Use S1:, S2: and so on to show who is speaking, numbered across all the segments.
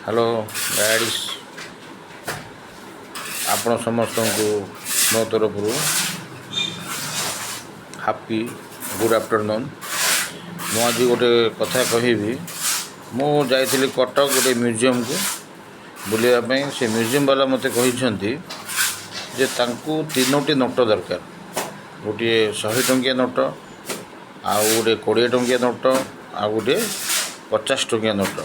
S1: Hello guys, ଆପଣ ସମସ୍ତଙ୍କୁ ମୋ ତରଫରୁ ହାପି ଗୁଡ଼୍ ଆଫ୍ଟରନୁନ୍। ମୁଁ ଆଜି ଗୋଟେ କଥା କହିବି। ମୁଁ ଯାଇଥିଲି କଟକ ଗୋଟେ ମ୍ୟୁଜିୟମକୁ ବୁଲିବା ପାଇଁ। ସେ ମ୍ୟୁଜିୟମ ବାଲା ମୋତେ କହିଛନ୍ତି ଯେ ତାଙ୍କୁ ତିନୋଟି ନୋଟ ଦରକାର। ଗୋଟିଏ 100 ଟଙ୍କିଆ ନୋଟ, ଆଉ ଗୋଟେ 20 ଟଙ୍କିଆ ନୋଟ, ଆଉ ଗୋଟିଏ 50 ଟଙ୍କିଆ ନୋଟ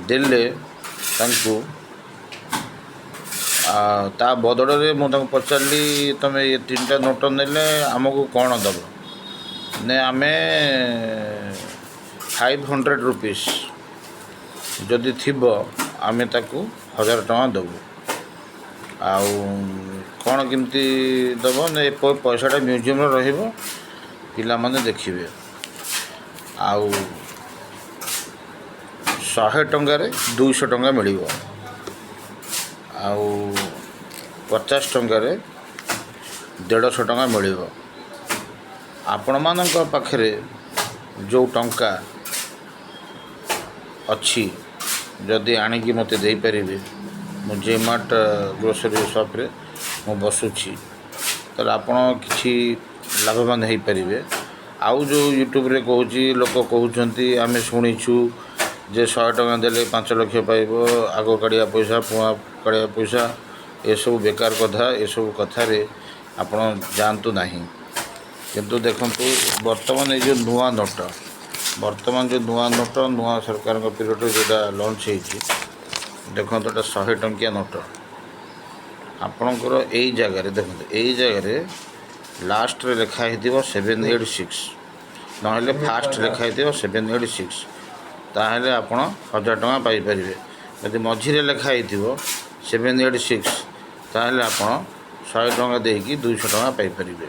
S1: ଦେଲେ ତାଙ୍କୁ ତା ବଦଳରେ। ମୁଁ ତାଙ୍କୁ ପଚାରିଲି, ତୁମେ ଏ ତିନିଟା ନୋଟ ନେଲେ ଆମକୁ କ'ଣ ଦେବ? ନା, ଆମେ 500 ରୁପିସ୍ ଯଦି ଥିବ, ଆମେ ତାକୁ 1000 ଟଙ୍କା ଦେବୁ। ଆଉ କ'ଣ କେମିତି ଦେବ? ନା, ଏ ପଇସାଟା ମ୍ୟୁଜିୟମରେ ରହିବ, ପିଲାମାନେ ଦେଖିବେ। ଆଉ 100 ଟଙ୍କାରେ 200 ଟଙ୍କା ମିଳିବ, ଆଉ 50 ଟଙ୍କାରେ 150 ଟଙ୍କା ମିଳିବ। ଆପଣମାନଙ୍କ ପାଖରେ ଯେଉଁ ଟଙ୍କା ଅଛି, ଯଦି ଆଣିକି ମୋତେ ଦେଇପାରିବେ, ମୁଁ ଜେମାର୍ଟ ଗ୍ରୋସରୀ ସପ୍ରେ ମୁଁ ବସୁଛି, ତାହେଲେ ଆପଣ କିଛି ଲାଭବାନ ହେଇପାରିବେ। ଆଉ ଯେଉଁ ୟୁଟ୍ୟୁବରେ କହୁଛି, ଲୋକ କହୁଛନ୍ତି, ଆମେ ଶୁଣିଛୁ ଯେ 100 ଟଙ୍କା ଦେଲେ 5 ଲକ୍ଷ ପାଇବ, ଆଗ କାଢ଼ିଆ ପଇସା, ପୁଆ କାଢ଼ିଆ ପଇସା, ଏସବୁ ବେକାର କଥା। ଏସବୁ କଥାରେ ଆପଣ ଯାଆନ୍ତୁ ନାହିଁ। କିନ୍ତୁ ଦେଖନ୍ତୁ, ବର୍ତ୍ତମାନ ଏଇ ଯେଉଁ ନୂଆ ନୋଟ, ବର୍ତ୍ତମାନ ଯେଉଁ ନୂଆ ନୋଟ, ନୂଆ ସରକାରଙ୍କ ପିରିୟଡ଼ରେ ଯେଉଁଟା ଲଞ୍ଚ ହେଇଛି, ଦେଖନ୍ତୁ, ଏଇଟା 100 ଟଙ୍କିଆ ନୋଟ। ଆପଣଙ୍କର ଏଇ ଜାଗାରେ ଦେଖନ୍ତୁ, ଏଇ ଜାଗାରେ ଲାଷ୍ଟରେ ଲେଖା ହେଇଥିବ 786, ନହେଲେ ଫାଷ୍ଟ ଲେଖା ହେଇଥିବ 786, ତାହେଲେ ଆପଣ 1000 ଟଙ୍କା ପାଇପାରିବେ। ଯଦି ମଝିରେ ଲେଖା ହେଇଥିବ 786, ତାହେଲେ ଆପଣ 100 ଟଙ୍କା ଦେଇକି 200 ଟଙ୍କା ପାଇପାରିବେ।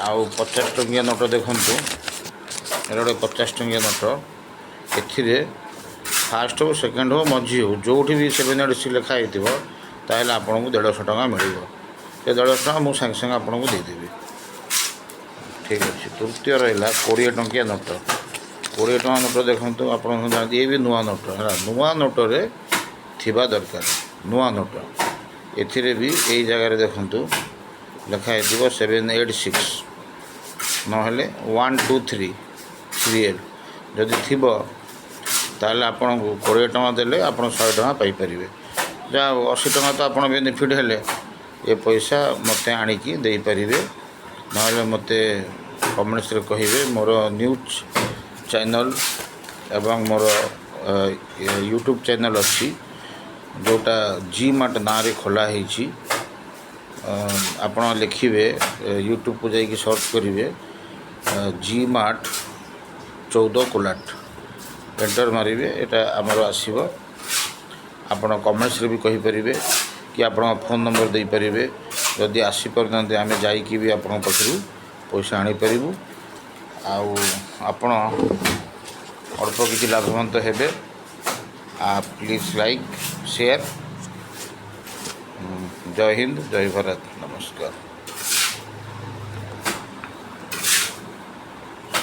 S1: ଆଉ 50 ଟଙ୍କିଆ ନୋଟ ଦେଖନ୍ତୁ, ଏଇଟା ଗୋଟେ 50 ଟଙ୍କିଆ ନୋଟ। ଏଥିରେ ଫାଷ୍ଟ ହଉ, ସେକେଣ୍ଡ ହଉ, ମଝି ହଉ, ଯେଉଁଠି ବି 786 ଲେଖା ହେଇଥିବ, ତାହେଲେ ଆପଣଙ୍କୁ 150 ଟଙ୍କା ମିଳିବ। ସେ 150 ଟଙ୍କା ମୁଁ ସାଙ୍ଗେ ସାଙ୍ଗେ ଆପଣଙ୍କୁ ଦେଇଦେବି। ଠିକ୍ ଅଛି। ତୃତୀୟ ରହିଲା 20 ଟଙ୍କିଆ ନୋଟ। 20 ଟଙ୍କା ନୋଟ ଦେଖନ୍ତୁ, ଆପଣ ଜାଣନ୍ତି, ଇଏ ବି ନୂଆ ନୋଟ ହେଲା। ନୂଆ ନୋଟରେ ଥିବା ଦରକାର ନୂଆ ନୋଟ। ଏଥିରେ ବି ଏଇ ଜାଗାରେ ଦେଖନ୍ତୁ, ଲେଖା ହେଇଥିବ 786, ନହେଲେ 1 2 3 ସିରିଏଲ୍ ଯଦି ଥିବ, ତାହେଲେ ଆପଣଙ୍କୁ 20 ଟଙ୍କା ଦେଲେ ଆପଣ 100 ଟଙ୍କା ପାଇପାରିବେ। ଯାହା ହଉ, 80 ଟଙ୍କା ତ ଆପଣ ବେନିଫିଟ୍ ହେଲେ। ଏ ପଇସା ମୋତେ ଆଣିକି ଦେଇପାରିବେ, ନହେଲେ ମୋତେ କମେଣ୍ଟସରେ କହିବେ। ମୋର ନ୍ୟୁଜ୍ ଚ୍ୟାନେଲ୍ ଏବଂ ମୋର ୟୁଟ୍ୟୁବ୍ ଚ୍ୟାନେଲ୍ ଅଛି, ଯେଉଁଟା ଜି ମାର୍ଟ ନାଁରେ ଖୋଲା ହେଇଛି। ଆପଣ ଲେଖିବେ, ୟୁଟ୍ୟୁବକୁ ଯାଇକି ସର୍ଚ୍ଚ କରିବେ ଜି ମାର୍ଟ 14 କୋଲାଟ, ଏଣ୍ଟର ମାରିବେ, ଏଇଟା ଆମର ଆସିବ। ଆପଣ କମେଣ୍ଟସରେ ବି କହିପାରିବେ କି ଆପଣଙ୍କ ଫୋନ୍ ନମ୍ବର ଦେଇପାରିବେ। ଯଦି ଆସିପାରୁନାହାନ୍ତି, ଆମେ ଯାଇକି ବି ଆପଣଙ୍କ ପାଖରୁ ପଇସା ଆଣିପାରିବୁ ଆଉ ଆପଣ ଅଳ୍ପ କିଛି ଲାଭବାନ ହେବେ। Please like, share. ଜୟ ହିନ୍ଦ, ଜୟ ଭାରତ, ନମସ୍କାର।